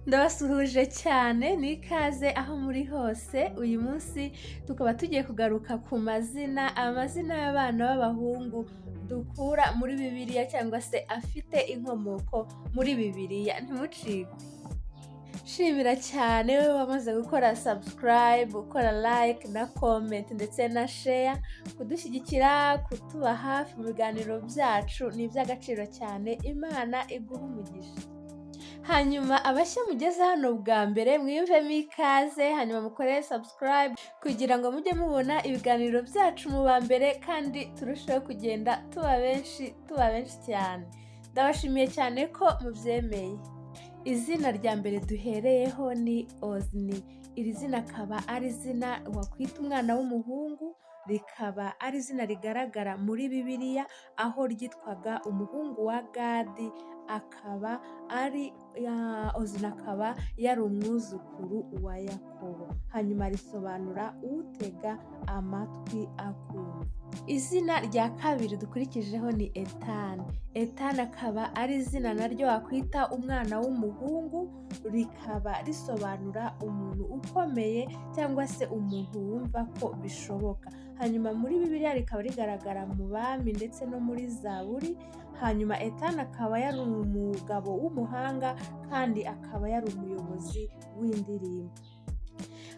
Ndabasuhuje cyane ni ikaze aho muri hose, uyu munsi tukaba tugiye kugaruka ku mazina, amazina y'abana b'abahungu dukura muri Bibiliya cyangwa se afite inkomoko muri Bibiliya, ntimucikwe. Nshimira cyane wowe wamaze gukora subscribe, gukora like na comment ndetse na share, kudushyigikira, kutuba hafi mu biganiro byacu ni iby'agaciro cyane, Imana iguhe umugisha. Hanyuma abashya mugeze hano bwa mbere, mwiyumvemo ikaze, hanyuma mukore subscribe kugira ngo mujye mubona ibiganiro byacu mu ba mbere kandi turusheho kugenda tuba benshi, tuba benshi cyane. Ndabashimiye cyane ko mubyemeye. Izina rya mbere duhereyeho ni Ozni. Iri zina akaba ari izina wakwita umwana w'umuhungu, rikaba ari izina rigaragara muri Bibiliya aho ryitwaga umuhungu wa Gadi, akaba ari Ozni, akaba yari umwuzukuru wa Yakobo. Hanyuma risobanura utega amatwi akumva. Izina rya kabiri dukurikijeho ni Etani. Etani akaba ari izina naryo wakwita umwana w'umuhungu, rikaba risobanura umuntu ukomeye cyangwa se umuntu wumva ko bishoboka. Hanyuma muri Bibiliya rikaba rigaragara mu Bami ndetse no muri Zaburi. Hanyuma Etani akaba yari umugabo w'umuhanga kandi akaba yari umuyobozi w'indirimbo.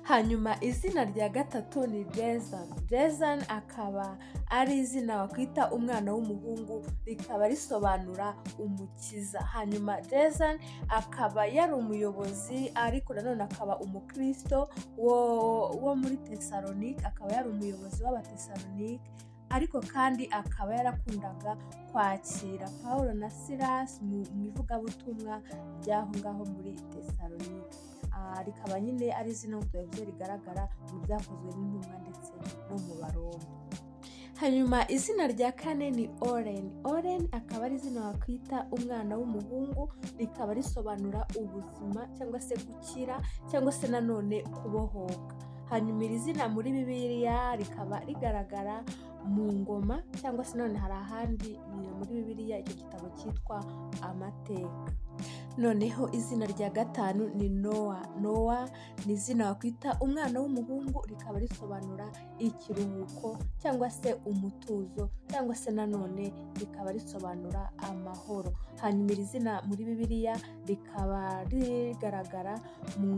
Hanyuma izina rya gatatu ni Jezani. Jezani akaba ari izina wakwita umwana w'umuhungu, rikaba risobanura umukiza. Hanyuma Jezani akaba yari umuyobozi, ariko nanone akaba umukristo wo muri Tesalonike, akaba yari umuyobozi w'Abatesalonike, ariko kandi akaba yarakundaga kwakira Paul na Silas mu ivugabutumwa ry'aho ngaho muri Tesalonike. Rikaba nyine ari izina nk'uko tubivuze rigaragara mu Byakozwe n'Intumwa ndetse no mu Baroma. Hanyuma izina rya kane ni Oren. Oren akaba ari izina wakwita umwana w'umuhungu, rikaba risobanura ubuzima cyangwa se gukira cyangwa se nanone kubohoka. Hanyuma iri zina muri Bibiliya rikaba rigaragara mu Ngoma, cyangwa se none hari ahandi muri Bibiliya icyo gitabo cyitwa Amateka. Noneho izina rya gatanu ni Nowa. Nowa ni izina wakwita umwana w'umuhungu, rikaba risobanura ikiruhuko cyangwa se umutuzo cyangwa se nanone rikaba risobanura amahoro. Hanyuma iri zina muri Bibiliya rikaba rigaragara mu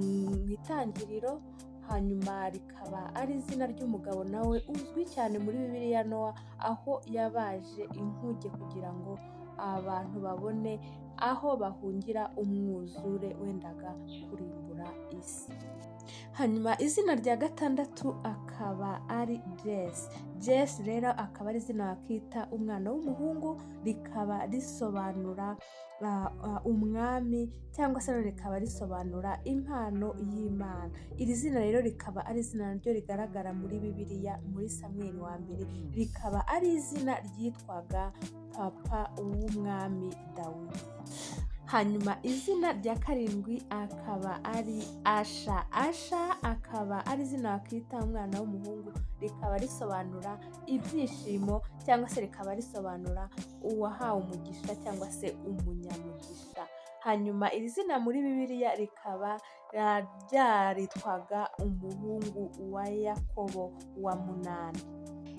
Itangiriro, hanyuma rikaba ari izina ry'umugabo nawe uzwi cyane muri Bibiliya, Nowa, aho yabaje inkuge kugira ngo abantu babone aho bahungira umwuzure wendaga kurimbura isi. Hanyuma izina rya gatandatu akaba ari Jesi. Jesi rero akaba ari izina wakita umwana w'umuhungu, rikaba risobanura umwami cyangwa se rikaba risobanura impano y'Imana. Iri zina rero rikaba ari izina naryo rigaragara muri Bibiliya muri Samweli wa mbere, rikaba ari izina ryitwaga papa w'umwami Dawidi. Hanyuma izina rya karindwi akaba ari Asha. Asha akaba ari izina wakwita umwana w'umuhungu, rikaba risobanura ibyishimo cyangwa se rikaba risobanura uwahawe umugisha cyangwa se umunyamugisha. Hanyuma iri zina muri Bibiliya rikaba ryaritwaga umuhungu wa Yakobo wa munani.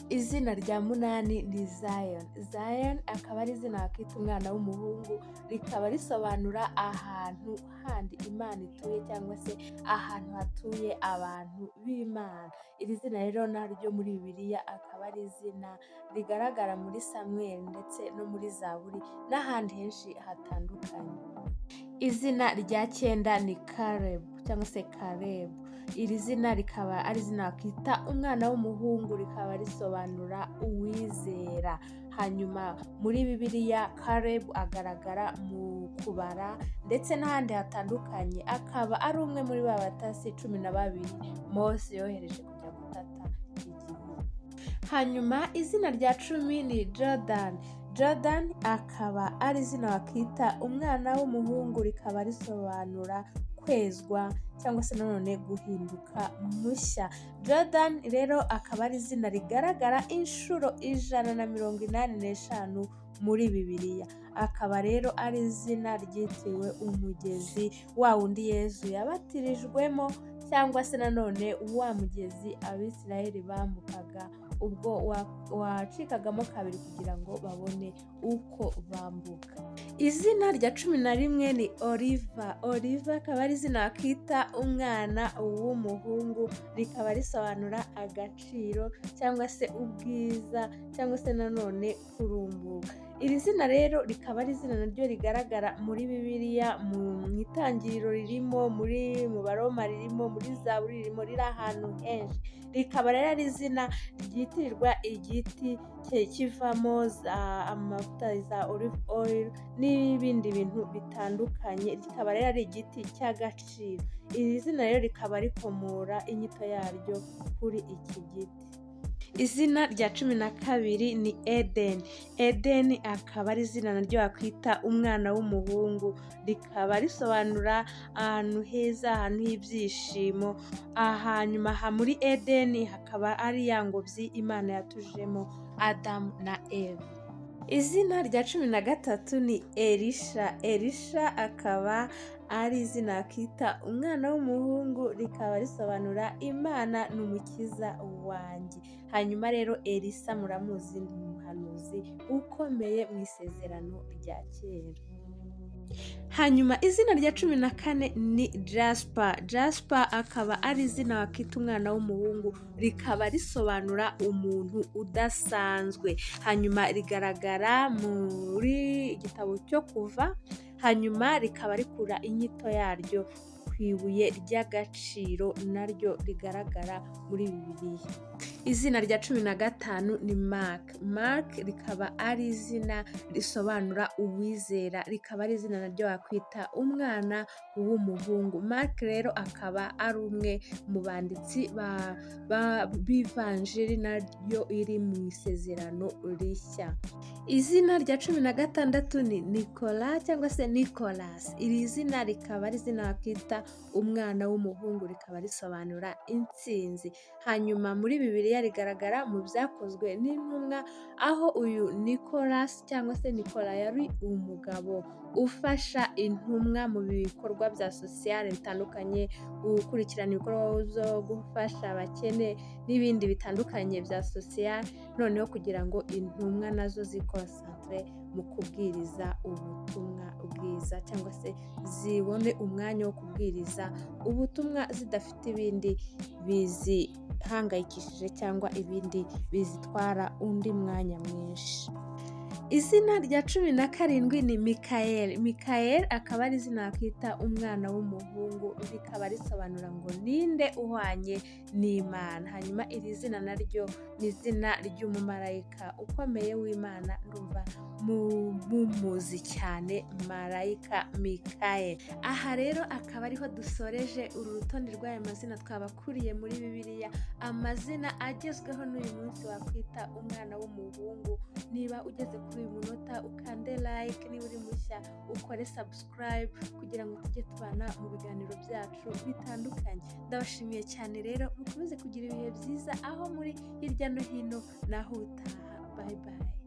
Izina rya munani ni Zion. Zion akaba ari izina wakita umwana w'umuhungu, rikaba risobanura ahantu handi Imana ituye cyangwa se ahantu hatuye abantu b'Imana. Iri zina rero naryo muri Bibiliya akaba ari izina rigaragara muri Samweli ndetse no muri Zaburi n'ahandi henshi hatandukanye. Izina rya cyenda ni Caleb cyangwa se Karebu. Iri zina rikaba ari izina wakita umwana w'umuhungu, rikaba risobanura uwizera. Hanyuma muri Bibiliya Caleb agaragara mu Kubara ndetse n'ahandi hatandukanye, akaba ari umwe muri ba batasi 12 Mose yohereje kujya gutata igihugu. Hanyuma izina rya 10 ni Jordan. Jordan akaba ari izina wakita umwana w'umuhungu, rikaba risobanura Kwezwa cyangwa se nanone guhinduka mushya. Jordan rero akaba ari izina rigaragara inshuro 185 muri Bibiliya. Akaba rero ari izina ryitiriwe umugezi wa wundi Yezu yabatirijwemo, cyangwa se nanone wa mugezi Abisirayeli bambukaga ubwo wacikagamo kabiri kugira ngo babone uko bambuka. Izina rya 11 ni Oliver. Oliver akaba ari izina wakita umwana w'umuhungu, rikaba risobanura agaciro cyangwa se ubwiza cyangwa se nanone kurumbuka. Iri zina rero rikaba ari izina naryo rigaragara muri Bibiliya, mu Itangiriro ririmo, muri mu Baroma ririmo, muri Zaburi ririmo, riri ahantu henshi. Rikaba rero ari izina ryitirirwa igiti kivamo amavuta za olive oil n'ibindi bintu bitandukanye, rikaba rero ari igiti cy'agaciro. Iri zina rero rikaba rikomora inyito yaryo kuri iki giti. Izina rya 12 ni Eden. Eden akaba ari izina naryo wakwita umwana w'umuhungu, rikaba risobanura ahantu heza, ahantu h'ibyishimo. Hanyuma aha muri Eden hakaba ari ya ngobyi Imana yatujemo Adamu na Eva. Izina rya 13 ni Elisha. Elisha akaba ari izina wakita umwana w'umuhungu, rikaba risobanura Imana ni umukiza wanjye. Hanyuma rero Elisa muramuzi, ni umuhanuzi ukomeye mu Isezerano rya Kera. Hanyuma izina rya 14 ni Jasper. Jasper akaba ari izina wakita umwana w'umuhungu, rikaba risobanura umuntu udasanzwe. Hanyuma rigaragara muri igitabo cyo Kuva, hanyuma rikaba rikura inyito yaryo ku ibuye ry'agaciro naryo rigaragara muri Bibiliya. Izina rya 15 ni Mark. Mark rikaba ari izina risobanura uwizera, rikaba ari izina naryo wakwita umwana w'umuhungu. Mark rero akaba ari umwe mu banditsi b'ivanjiri naryo iri mu Isezerano Rishya. Izina rya 16 ni Nicola cyangwa se Nicolas. Iri zina rikaba ari izina wakita umwana w'umuhungu, rikaba risobanura intsinzi. Hanyuma muri Bibiliya rigaragara mu Byakozwe n'Intumwa, aho uyu Nicolas cyangwa se Nicola yari umugabo ufasha intumwa mu bikorwa bya social bitandukanye, gukurikirana ibikorwa byo gufasha abakene n'ibindi bitandukanye bya social, noneho kugira ngo intumwa nazo ziconcentre mu kubwiriza ubutumwa bwiza, cyangwa se zibone umwanya wo kubwiriza ubutumwa zidafite ibindi bizihangayikishije cyangwa ibindi bizitwara undi mwanya mwinshi. Izina rya 17 ni Michael. Michael akaba ari izina wakita umwana w'umuhungu, rikaba risobanura ngo ninde uhwanye n'Imana. Hanyuma iri zina naryo ni izina ry'umumarayika ukomeye w'Imana, ndumva mumuzi cyane, marayika Michael. Aha rero akaba ariho dusoreje uru rutonde rw'aya mazina twabakuriye muri Bibiliya, amazina agezweho n'uyu munsi wakwita umwana w'umuhungu. Niba ugeze kuri uyu munota ukande like, niba uri mushya ukore subscribe kugira ngo tujye tubana mu biganiro byacu bitandukanye. Ndabashimiye cyane rero, mukomeze kugira ibihe byiza aho muri hirya no hino, naho utaha. Bye bye.